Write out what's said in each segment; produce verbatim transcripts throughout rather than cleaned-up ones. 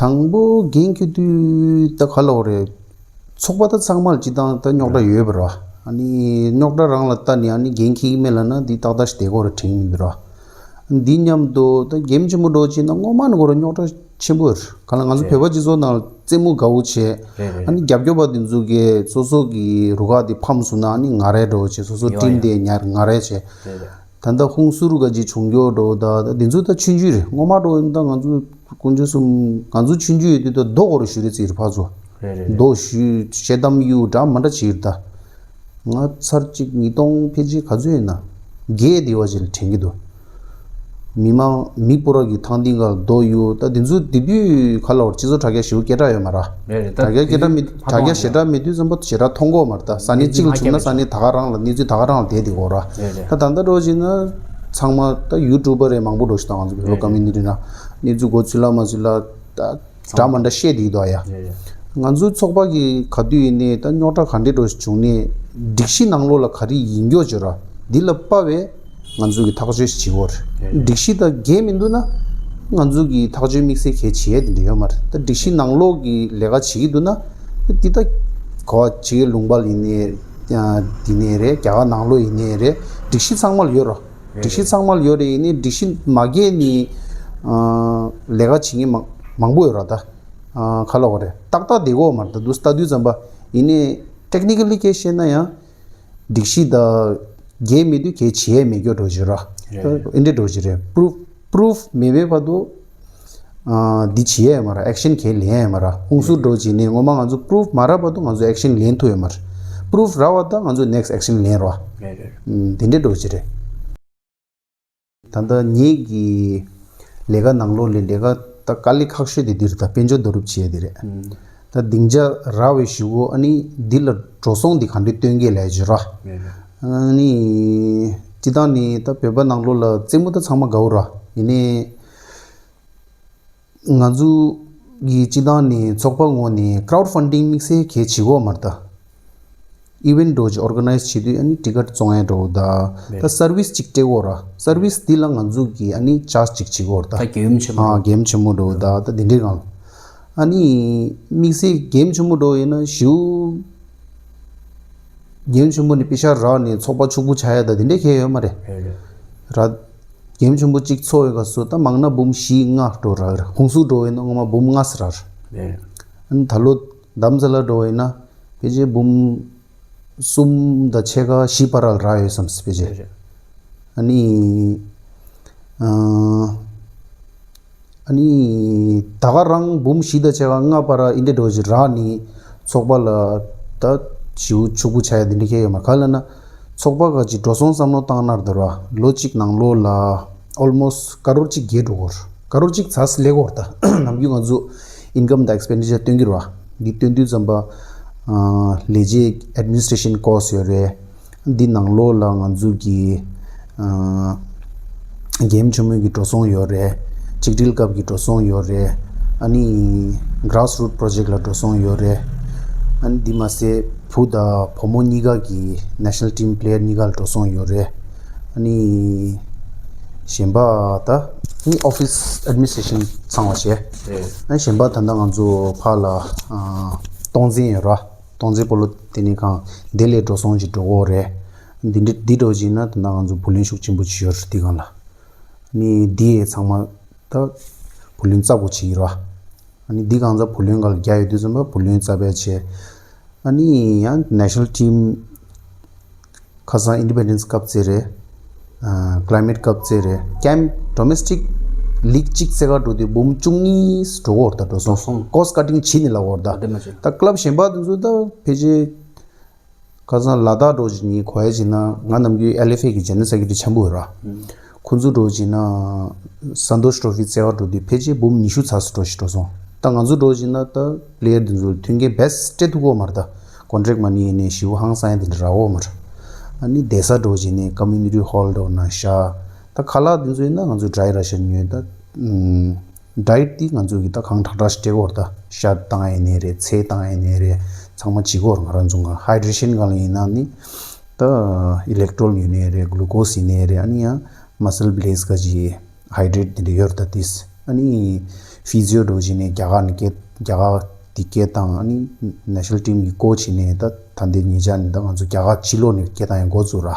དང་པོ་འགན་འཁྱེར་དུས་ད་ག་ལབ་དགོས་རེད། ཚོགས་པ་ད་ཚང་མ་ལ་སྤྱིར་བཏང་ད་རྙོག་དྲ་ཡོད་པ་རེད་བ། ཨ་ནི་རྙོག་དྲ་རང་ལ་ལྟ་ནས་ཨ་ནི་འགན་འཁྱེར་གྱི་མེད་ལབ་ན་འདི་ཏག་ཏག་ཞིག་བསྡད་ཀྱི་ཡོད་རེད་དྲན་གྱི་མི་འདུག་ར། འདི་མཉམ་དུ་ད་འགན་ཆེན་པོ་འགྲོ་བྱས་ན་སྔོན་མ་ནས་ཁོ་རང་རྙོག་དྲ་ཆེན་པོ་རེད། གང་ལ་ང་ཚོ་རེད། བོད་པ་སྤྱི་ཚོགས་ནང་ལ་རྩེད་མོ་དགའ་བོ་བྱས། རེད་རེད། ཨ་ནི་རྒྱབ་སྐྱོར་པ་དེ་ཚོ་གིས་སོ་སོ་གི་རུ་ཁག་དེ་ཕམ་སོང་ན་ཨ་ནི་ང་རེད་འགྲོ་བྱས། སོ་སོ་ཡོ་ཊིམ་ཡོ། དེ་ཉར་ང་རེད་བྱས། རེད་རེད། ད་ལྟ་ཧུང་སུར་ག་ཅིག་བྱུང་རྒྱུ་འགྲོ། ད་ད་དེ་ཚོ་ད་ཆུང་ཆུང་རེད། སྔོན་མ་འགྲོ་ཡིན་ད་ང་ཚོ་དཀོན་མཆོག་གསུམ། ང་ཚོ་ཆུང་ཆུང་ཡོད་དུས་ད་རྡོ་སྐོར་ཞུ་རེད་ཟེར་ཕར་ཚུར། རེད་རེད་རེད། རྡོ་ཞུ་ཤེལ་དམ་གཡུག་འདྲ་མི་འདྲ་བྱེད་ད། ང་ཚར་གཅིག་ཉིས་སྟོང་ཕལ་ཆེར་ག་ཚོད་ཡིན་ན། བརྒྱད་དེ་བ་ཅིག་ལ་དྲན་གྱི་འདུག་མི་མང་མི་སྤུ་ར་གི་ཐང་སྟེང་ག་ལ་རྡོ་གཡུག་ད་དེ་ཚོ་དེ་དུས་ག་ལབ་དགོས་རེད། སྤྱི་ཚོགས་དྲ་རྒྱ་ཞེ་པོ་སྐད་གྲགས་ཡོད་མ་རེད། རེད་རེད། ད་དྲ་རྒྱ་དེ་སྐད་གྲགས་མེད། ཕ་དྲ་རྒྱ་ཐང་ཞེ་དྲག་མེད་དུས་ཙམ་པ་ཞེ་དྲག་མཐོང་གི་ཡོད་མ་རེད། ད་ས་གནས་གཅིག་བྱུང་ན་ས་གནས་ད་ག་རང་ལ་གནས་ཚུལ་ད་ག་རང་ལ་བསྡད་བསྡད་ཀྱི་ཡོད་རེད། རེད་རེད། ད་ད་ལྟ་འགྲོ་བྱས་ན་ཚང་མ་ད་ཡུ་ཊུབ་པ་རེད། མང་པོ་འགྲོ་ཞིག་ད་ང་ཚོ་བོད་པ་ཀོ་མིའུ་ནི་ཊི་ནང་གནས་ཚུལ་གོ་ཚུལ་ལ་མ་ཚུལ་ལ་ད་འདྲ་མི་འདྲ་བཤད་བསྡད་ཀྱི་འདུག་ཡ། རེད་རེད། ང་ཚོའི་ཚོགས་པ་གི་ག་དུས་ཡིན་ནའི་ད་རྙོག་དྲ་ག་འདྲས་འགྲོ་ཞིག་བྱུང་ནའི་སྒྲིག་གཞི་ནང་ལོགས་ལ་ག་རེ་ཡིན་རྒྱུ་བྱོས་ར། འདི་ལ་དཔག་པའི་ང་ཚོ་གི་ཐག་གཅོད་བྱེད་དགོས་རེད། རེད་རེད། སྒྲིག་གཞི་དང་འགལ་མི་འདུག་ན་ང་ཚོ་གི་ཐག་གཅོད་དམིགས་བསལ་གལ་ཆེ་ཡས་དེ་འདྲ་ཡོད་མ་རེད། ད་སྒྲིག་གཞི་ནང་ལོགས་ཀྱི་ལས་ཀ་བྱེད་ཀྱི་འདུག་ན་འདི་ད་ག་བ་བྱེད་ཀྱི་ལུང་པ་ཡིན་ནའི་འདི་ནས་རེད། རྒྱ་གར་ནང་ལོགས་ཡིན་ནའི་རེད། སྒྲིག་གཞི་ཚང་མ་ལ་ཡོད་རོ། རེད་སྒྲིག་གཞི་རེད། ཚང་མ་ལ་ཡོད་རེད། ཡིན་ནའི་སྒྲིག་གཞི་མ་འགལ་ནི་ལས་ཀ་བྱེད་མཁན་མང་མང་པོ་ཡོད་ར། ད་ག་ལབ་དགོས་རེད། ཏག་ཏག་བསྡད་ཀྱི་ཡོད་མ་རེད། ད་དུ་ལྟ་དུས་ཙམ་པ་ཡིན་ནའི་ཊེག་ནི་ཀལ་ལི་སྐད་བཤད་ན་ཡང་། སྒྲིག་གཞི་དང་འགལ་མེད་དུས་གལ་ཆེ་མེད་སྐྱོ་འགྲོ་བཞིན་ར། རེད། ཨེ་འདྲས་འགྲོ་བཞིན་རེད། པུ་རུབ་པུ་རུབ་མེད་པའི་བར་དུ་ཨ་འདི་བྱེད་ཡ་ཡོད་མ་ར། ཨེག་ཤན་གང་ལེན་ཡ་ཡོད་མ་ར། ཧུང་སུར་འགྲོ་བྱས་ནས་ངོ་མ་ང་ཚོ་པུ་རུབ་མ་རག་བར་དུ་ང་ཚོ་ཨེག་ཤན་ལེན་ཐུབ་ཡོད་མ་ར། པུ་རུབ་རག་བ་དང་ང་ཚོ་ནེག་སི་ཊི་ཨེག་ཤན་ལེན་ར། རེད་རེད། ཨ་དེ་འདྲས་འགྲོ་བཞིན་རེད། ད་ལྟ་ངེད་ཀྱི་ལས་ཀ་ནང་ལོགས་ལས་ལས་ཀ་ད་དཀའ་ལས་ཁག་ཤོས་དེ་འདི་རེད། ད་དཔལ་འབྱོར་བསྡུ་རུབ་བྱེད་ཡ་དེ་རེད། ཨུམ། ད་སྡིངས་ཆ་རག་པའི་གཞུག་གུ་ཨ་ནི་འདི་ལ་འགྲོ་སོང་འདི་ག་འདྲས་སྟོན་གྱི་ལས་བྱེད་ར། རེད་རེད། ཨ་ནི་སྤྱིར་བཏང་ནི་ད་བོད་པ་ནང་ལོགས་ལ་རྩེད་མོ་ད་ཚང་མ་དགའ་བོ་ར། ཡིན་ནའི་ང་ཚོ་གི་སྤྱིར་བཏང་ནི་ཚོགས་པ་ངོས་ནས་ཀ་རའུཌ་ཕན་ཌིང་དམིགས་བསལ་གལ་ཆེ་གོ་མ་རེད་ད། ཨི་ཝེན་ཊི་འདྲ་ཅིག་ཨོར་ག་ནའི་ཛི་བྱེད་དུས་ཨ་ནི་ཊི་ཀེ་ཊི་བཙོང་ཡ་འདྲ་བོ་ད། རེད། ད་སར་ཝི་སི་ཅིག་སྤྲད་དགོས་ར། སར་ཝི་སི་འདི་ལ་ང་ཚོ་གིས་ཨ་ནི་ཅཱར་ཇི་ཅིག་བྱེད་དགོས་ར་ད། ད་གོ་རིམ་ཆེན་པོ་ཨ་འདྲ་བོ། གོ་རིམ་ཆེན་པོ་འདྲ་བོ་ད། ད་དེ་འདྲའི་སྒང་ལ། ཨ་ནི་དམིགས་བསལ་གོ་རིམ་ཆེན་པོ་འདྲ་བོ་ཡིན་ན་ཞེ་པོ་གོ་རིམ་ཆེན་པོ་ནས་པེ་ཤ་རག་ནས་ཚོགས་པ་ཕྱུག་པོ་ཆགས་ཡ་ད་དེ་འདྲའི་གང་ཡང་ཡོད་མ་རེད། རེད་རེད། ར། གོ་རིམ་ཆེན་པོ་གཅིག་ཚོགས་ཡོད་ག་སོ་ད་མང་ན་འབུམ་བཞི་ལྔ་འགྲོ་ར། ཧུང་སུར་འགྲོ་བས་ན་སྔོན་མ་འབུམ་ལྔ་ཙམ་ར། རེད། ཨ་ནི་ད་ལོ་རྡ་རམ་ས་ལ་འགྲོ་བས་ན་ཕལ་ཆེར་འབུམ་གསུམ་དང་ཕྱེད་ཀ་བཞི་བར་ལ་རག་ཡོད་བསམ་སྲིད་ཕལ་ཆེར། རེད་རེད། ཨ་ནི་ཨ་ཨ་ནི་ད་ག་རང་འབུམ་བཞི་དང་ཕྱེད་ཀ་ལྔ་བར་ཨིན་དེ་འདྲ་ཞིག་རག་ནི་ཚོགས་པ་ལ་ད་ཞེ་པོ་ཕྱུག་པོ་ཆགས་ཡ་དེ་འདྲ་ཁྱད་ཡོད་མ་རེད། ག་ལབ་ན་ཚོགས་པ་ག་ཅིག་འགྲོ་སོང་བསམ་བློ་བཏང་ན་རེད་བ། ལོ་གཅིག་ནང་ལོགས་ལ་ཨོལ་མོ་སི་ཊི་ཀ་རོར་གཅིག་བརྒལ་འགྲོ་གི་རེད། ཀ་རོར་གཅིག་ཚར་སླེབས་ཀྱི་རེད་ད། ནམ་རྒྱུན་ང་ཚོ་ཨིན་ཀམ་དང་ཨེག་སི་པེན་ཌི་ཅར་སྟོན་གྱི་རེད་བ། འདི་སྟོན་དུས་ཙམ་པ་ཨ་ལས་བྱེད་ཨེཌ་མི་ནི་སི་ཊེ་ཤན་ཀོ་སི་ཊི་ཡོད་རེད། འདི་ནང་ལོགས་ལ་ང་ཚོ་གི་ཨ་གོ་རིམ་ཆེན་མོའི་གི་འགྲོ་སོང་ཡོད་རེད། གཅིག་སྒྲིལ་སྐབས་ཀྱི་འགྲོ་སོང་ཡོད་རེད། ཨ་ནི་གྷ་རཱ་སི་རུཊ་པོ་རོ་ཇེཀ་ལ་འགྲོ་སོང་ཡོད་རེད། ཨ་ནི་འདི་མ་ཟད་བུ་དང་བུ་མོ་གཉིས་ཀ་གི་ནེ་ཤ་ནལ་ཊིམ་པི་ལེ་ཡར་གཉིས་ཀ་ལ་འགྲོ་སོང་ཡོད་རེད། ཨ་ནི་གཞན་པ་ད་ནི་ཨོ་ཕི་སི་ཨེཌ་མི་ནི་སི་ཊེ་ཤན་ཚང་བ་བྱས། རེད། ཨ་ནི་གཞན་པ་ད་ལྟ་ང་ཚོ་ཕར་ལ་ཨ་སྟོང་འཛིན་ཡོད་ར། སྟོང་འཛིན་སྤོ་ལོ་ལྟེ་གནས་ཁང་དེ་ལས་འགྲོ་སོང་ཅིག་འགྲོ་གི་ཡོད་རེད། འདི་འདྲ་འདི་འདྲ་བྱས་ན་ད་ལྟ་ང་ཚོ་བུ་ལོན་ཤུགས་ཆེན་པོ་ཅིག་ཡོད་རེད་འདི་སྒང་ལ། ཨ་ནི་འདི་ཡས་ཚང་མ་ད་བུ་ལོན་རྩ་བོ་བྱེད་ཀྱི་རེད་བ། ཨ་ནི་འདི་གང་ཚ་བུ་ལོན་སྒང་ལ་རྒྱ་ཡོད་དུས་ཙམ་པ་བུ་ལོན་རྩ་བའི་ཆེད། ཨ་ནི་ཡང་ནེ་ཤ་ནལ་ཊིམ་ཁ་སང་ཨིན་ཌི་པེན་ཌེན་སི་སྐབས་ཚེ་རེད། ཨ་ཀ་ལའི་མེཊ་སྐབས་ཚེ་རེད། ཀེམ་ཌོ་མེ་སི་ཊིག་ལིག་གཅིག་རྩེ་ག་འགྲོ་དུས་འབུམ་བཅུ་གཉིས་འགྲོ་གི་ཡོད་རེད་ད། འགྲོ་སོང་། འགྲོ་སོང་། ཀོ་སི་ཊི་ཀ་ཊིང་བྱས་ནས་ལབ་ཡོད་རེད་ད། ཨ་དེ་མ་བྱས། ད་ཀ་ལབ་གཞན་པ་དེ་ཚོ་ད་ཕལ་ཆེར་ཁ་སང་ལ་དྭགས་འགྲོ་བཞིན་ཡིན་གོ་ཡ་བྱས་ན། ང་ནམ་རྒྱུན་ཨེལ་ཨེཕ་ཨེ་གི་ཇེ་ནེ་རལ་སེ་ཀེ་རེ་ཊི་ཆེན་པོ་ཡོད་ར། ཨུམ། ཁོང་ཚོ་འགྲོ་བཞིན་ན་སན་ཏོཤ་ཊོ་ཕི་རྩེ་ག་འགྲོ་དུས་ཕལ་ཆེར་འབུམ་ཉི་ཤུ་ཚར་སུ་འགྲོ་ཞིག་འགྲོ་སོང་། ད་ང་ཚོ་འགྲོ་བཞིན་ན་ད་པི་ལེ་ཡར་དེ་ཚོ་ལ་མཐུན་རྐྱེན་བེ་སི་ཊི་སྤྲད་ཐུབ་ཀྱི་ཡོད་མ་རེད་ད། ཀོན་ཊེག་མ་ནི་ཡིན་ནའི་ཞེ་པོ་ཧང་སང་ཡ་དེ་འདྲ་རག་གི་ཡོད་མ་རེད། ཨ་ནི་བསྡད་ས་འགྲོ་བཞིན་ནས་ཀོ་མིའུ་ནི་ཊི་ཧོལ་འགྲོ་ན་ཤག་ད་ཁ་ལག་དེ་ཚོ་ཡིན་ན་ང་ཚོ་ཌ་རའི་རེ་ཤན་ཉོས་ད། ཨུམ། ཌ་ཡེཊ་དེ་ང་ཚོ་གི་ད་གང་དྲག་དྲག་ཞིག་སྤྲད་ཀྱི་ཡོད་རེད་ད། ཤ་བཏང་ཡ་ཡིན་ནའི་རེད། ཚལ་བཏང་ཡ་ཡིན་ནའི་རེད། ཚང་མ་བྱེད་ཀྱི་ཡོད་རེད། ང་རང་ཚོ་གི་ཧའི་ཌྲེ་ཤན་སྒང་ལ་ཡིན་ན་ནི་ད་ཨི་ལེག་ཊྲོལ་ཡིན་ནའི་རེད། གླུ་ཀོ་སི་ཡིན་ནའི་རེད། ཨ་ནི་ཡང་མ་སལ་བི་ལེ་སི་ག་ཅིག་ཧའི་ཌྲེཊ་དེ་འདྲ་ཡོད་རེད་ད། དེས་ཨ་ནི་ ཕི་ཛི་ཡོ་འདྲ་བོ་བྱས་ནས་རྒྱ་གར་ནས་སྐད་རྒྱ་གར་དེ་སྐད་བཏང་། ཨ་ནི་ནེ་ཤ་ནལ་ཊིམ་གྱི་ཀོ་ཆི་བྱས་ནས་ད་ད་ལྟའི་ཉེ་ཆར་ནས་ད་ང་ཚོ་རྒྱ་གར་ཕྱི་ལོགས་ནས་སྐད་བཏང་ཡང་འགོ་བཙུགས་ར།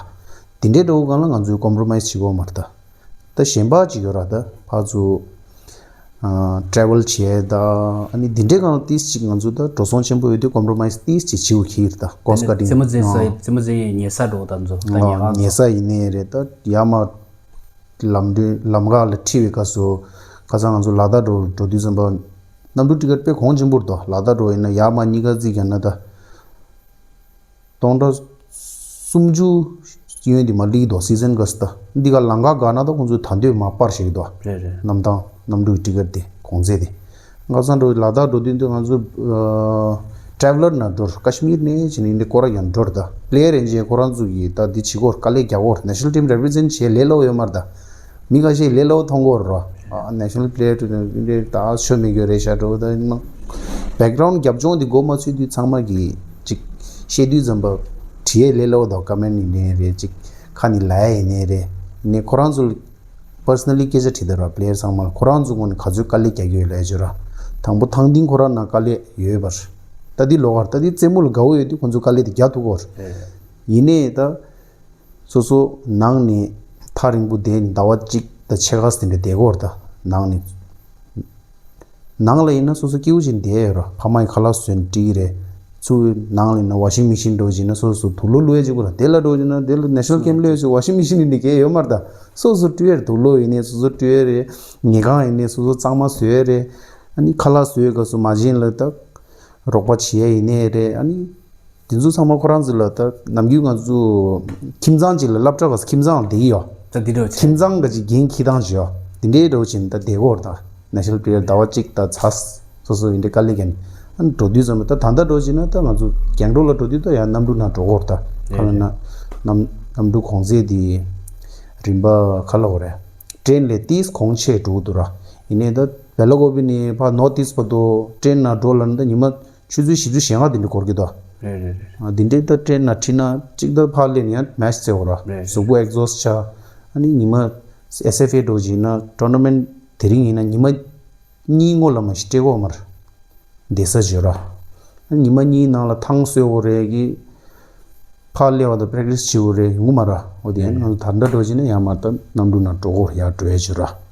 དེ་འདྲའི་འདྲ་བོ་སྒང་ལ་ང་ཚོས་ཀོམ་པོ་རོ་མའི་ཛི་བྱེད་དགོས་མ་རེད་ད། ད་གཞན་པ་ཅིག་ཡོད་ར། ད་ཕར་ཚུར་ཨ་ཊེ་ཝལ་བྱས་ད། ཨ་ནི་འདི་འདྲའི་སྒང་ལ་ཏིས་ཅིག་ང་ཚོ་ད་འགྲོ་སོང་ཆེན་པོ་ཡོད་དུས་ཀོམ་པོ་རོ་མའི་ཛི་ཏིས་ཅིག་བྱེད་དགོས་ཀྱི་རེད་ད། ཀོ་སི་ཀ་ཊིང་རྩེད་མོ་རྩེ་ས། ཨ། རྩེད་མོ་རྩེ་ཡས་ཉལ་ས་འགྲོ་ད་ཚོ་ད། ཨ། ཉལ་ཁང་ཉལ་ས་ཡིན་ནའི་རེད། ད་ཡར་མར་ལམ་འགྲོ་ལམ་ཁ་ལ་ཁྲིད་པའི་སྐབས་སུ་ཁ་སང་ང་ཚོ་ལ་དྭགས་འགྲོ་འགྲོ་དུས་ཙམ་པ་གནམ་གྲུ་ཊི་ཀེ་ཊི་དཔེ་གོང་ཆེན་པོ་རེད་དོ། ལ་དྭགས་འགྲོ་ཡིན་ན་ཡར་མར་གཉིས་ཀ་རྩིས་བརྒྱབ་ན་ད། སྟོང་ཕྲག་སུམ་ཅུ་ཡོན་དེ་མ་ལི་དོ། སི་ཛན་ག་སི་ད་འདི་ག་ལམ་ཁ་བརྒལ་ན་ད་ཁོང་ཚོས་ད་འདོད་མ་པར་ཞིག་དོ། རེད་རེད། གནམ་ཐང་གནམ་གྲུ་ཊི་ཀེ་ཊི་དེ་གོང་ཚད་དེ། ཁ་སང་འགྲོ་ལ་དྭགས་འགྲོ་དུས་འདི་ང་ཚོ་ཨ་ཊེ་ཝལ་ལར་ནང་འགྲོ། ཀ་ཤི་མིར་ནས་བྱས་ནས་འདི་སྐོར་ར་ཡང་འགྲོ་ར། ད་པི་ལེ་ཡར་ཡིན་ཅེ་ཁོ་རང་ཚོ་གིས་ད་འདི་བྱེད་སྐོར་དཀའ་ལས་རྒྱག་སྐོར། ནེ་ཤ་ནལ་ཊིམ་རེ་པི་རི་ཛེན་ཊི་བྱེད་ལས་སླ་བོ་ཡོད་མ་རེད་ད། མི་ཁ་ཤས་ལས་སླ་བོ་མཐོང་གི་ཡོད་རེད་རོ། ཨ། ནེ་ཤ་ནལ་པི་ལེ་ཡར་དུ་འདི་ད་ཤོ་མི་དགོས་རེད་ཤག་འགྲོ། ད་ཡིན་ན་བེག་གྷ་རའུན་ཌི་རྒྱབ་ལྗོངས་འདི་མགོ་མ་ཚོས་དུས་ཚང་མ་གིས་ཅིག་བཤད་དུས་ཙམ་པ་བྲིས་ཡས་ལས་སླ་བོ་དང་། ཀོ་མེན་ཊི་ཡིན་ནའི་རེད། ཅིག་ཁ་ནས་ལབ་ཡས་ཡིན་ནའི་རེད། ནས་ཁོ་རང་ཚོ་པར་སོ་ནལ་ལི་སྐད་ཆ་དྲིས་དང་ར། པི་ལེ་ཡར་ཚང་མ་ལ་ཁོ་རང་ཚོ་ངོས་ནས་ག་ཚོད་དཀའ་ལས་རྒྱག་གི་ཡོད་ལབ་ཡས་བྱོས་ར། དང་པོ་ཐང་སྟེང་ཁོ་རང་ནང་དཀའ་ལས་ཡོད་པ་རེད། ད་འདི་ལོགས་ཀར་ད་འདི་རྩེད་མོ་ལ་དགའ་བོ་ཡོད་དུས་ཁོང་ཚོ་དཀའ་ལས་དེ་རྒྱག་ཐུབ་ཀྱི་ཡོད་རེད། ཡིན་ནའི་ད། སོ་སོ་ནང་ནས་ཐག་རིང་པོ་བསྡད་ནས་ཟླ་བ་གཅིག་དང་ཕྱེད་ཀ་ཙམ་འདྲ་བསྡད་ཀྱི་ཡོད་རེད་ད། ནང་ནས་ནང་ལ་ཡིན་ན་སོ་སོ་སྐྱིད་པོ་བྱས་ནས་བསྡད་ཡོད་རེད། ཕ་མ་ཡིས་ཁ་ལག་བཟོས་ནས་སྤྲད་ཀྱི་རེད། ཚུར་ནང་ལ་ཡིན་ན་ཝ་ཤིང་མེ་ཤིན་འདྲ་བོ་ཅིག་ཡིན་ན་སོ་སོ་དུག་ལོག་བླུག་ཡས་ཅིག་དགོས་རེད། དེ་ལ་འདྲ་བོ་ཅིག་ན་དེ་ལ་ནེ་ཤ་ནལ་ཀེམ་སླེབས་ཡོད་ཚེ་ཝ་ཤིང་མེ་ཤིན་ཡིན་ནའི་གང་ཡང་ཡོད་མ་རེད་ད། སོ་སོ་སྤྲོད་ཡས་རེད། དུག་ལོག་ཡིན་ནའི་སོ་སོ་སྤྲོད་ཡས་རེད། ཉལ་ཁང་ཡིན་ནའི་སོ་སོ་གཙང་མ་བཟོ་ཡས་རེད། ཨ་ནི་ཁ་ལག་བཟོ་ཡས་སྐབས་སུ་མ་བྱན་ལ་ད་རོགས་པ་བྱེད་ཡས་ཡིན་ནའི་རེད། ཨ་ནི་དེ་ཚོ་ཚང་མ་ཁོ་རང་ཚོ་ལ་ད་ནམ་རྒྱུན་ང་ཚོ་ཁྱིམ་ཚང་གཅིག་ལ་སློབ་གྲྭ་ག་ས་ཁྱིམ་ཚང་ལ་བསྡད་ཀྱི་ཡོད། ད་འདི་འདྲ་བྱས། ཁྱིམ་ཚང་ག་ཅིག་འགན་འཁྱེར་སྟངས་ཅིག་ཡོད། དེ་འདྲའི་འདྲ་བོ་བྱས་ནས་ད་བསྡད་ཀྱི་ཡོད་རེད་ད། ནེ་ཤ་ནལ་པི་ལེ་ཡར་ཟླ་བ་གཅིག་དང་ཚ་སོ་སོ་ཡིན་དེ་དཀའ་ལས་བརྒྱབ་ནས། ཨ་ནི་འགྲོ་དུས་ཙམ་པ་ད་ད་ལྟ་འགྲོ་བྱས་ན་ད་ང་ཚོ་རྒྱང་འགྲོ་ལ་འགྲོ་དུས་ད་ཡང་གནམ་གྲུ་ནང་འགྲོ་ཀྱི་ཡོད་རེད་ད། ག་ལབ་ན་གནམ་གནམ་གྲུ་གོང་ཚད་དེ་རིམ་པ་ག་ལབ་དགོས་རེད། ཊེན་ལས་ཏིས་གོང་ཆེ་འགྲོ་གི་འདུག་ར། ཡིན་ནའི་ད་བེ་ལ་ཀོ་བི་ནས་ཕར་ནོར་ཏི་ཨིསཊ་བར་དུ་ཊེན་ནང་འགྲོ་ལབ་ན་ད་ཉི་མ་ཆུ་ཚོད་བཞི་བཅུ་ཞེ་ལྔ་དེ་འདྲ་འགོར་གྱི་འདུག་རེད་རེད་རེད། ཨ། འདི་འདྲའི་ད་ཊེན་ནང་ཁྲིད་ན་གཅིག་ད་ཕར་སླེབས་ནས་ཡང་མེ་ཆི་རྩེ་དགོས་ར། རེད་རེད། གཟུགས་པོ་ཨེག་ཛོ་སི་ཊི་ཆགས། ཨ་ནི་ཉི་མ་ཨེས་ཨེཕ་ཨེ་འདྲ་བོ་ཅིག་ཡིན་ན་ཊོར་ན་མེན་ཊི་དེ་རིང་ཡིན་ན་ཉི་མ་གཉིས་སྔོན་ལ་མ་གཞི་སྤྲད་དགོས་མ་རེད། བསྡད་ས་བྱོས་ར། ཨ་ནི་ཉི་མ་གཉིས་ནང་ལ་ཐང་གསོལ་དགོས་རེད་ཀྱི། ཕར་སླེབས་པ་དང་པེ་རེག་ཊི་སི་བྱེད་དགོས་རེད། ཡོང་གི་མ་རེད། འོ་དེ་ཡིན་ན་ང་ཚོ་ད་ལྟ་འགྲོ་བྱས་ན་ཡར་མར་ད་གནམ་གྲུ་ནང་འགྲོ་དགོས་རེད། ཡར་འགྲོ་ཡས་བྱོས་ར།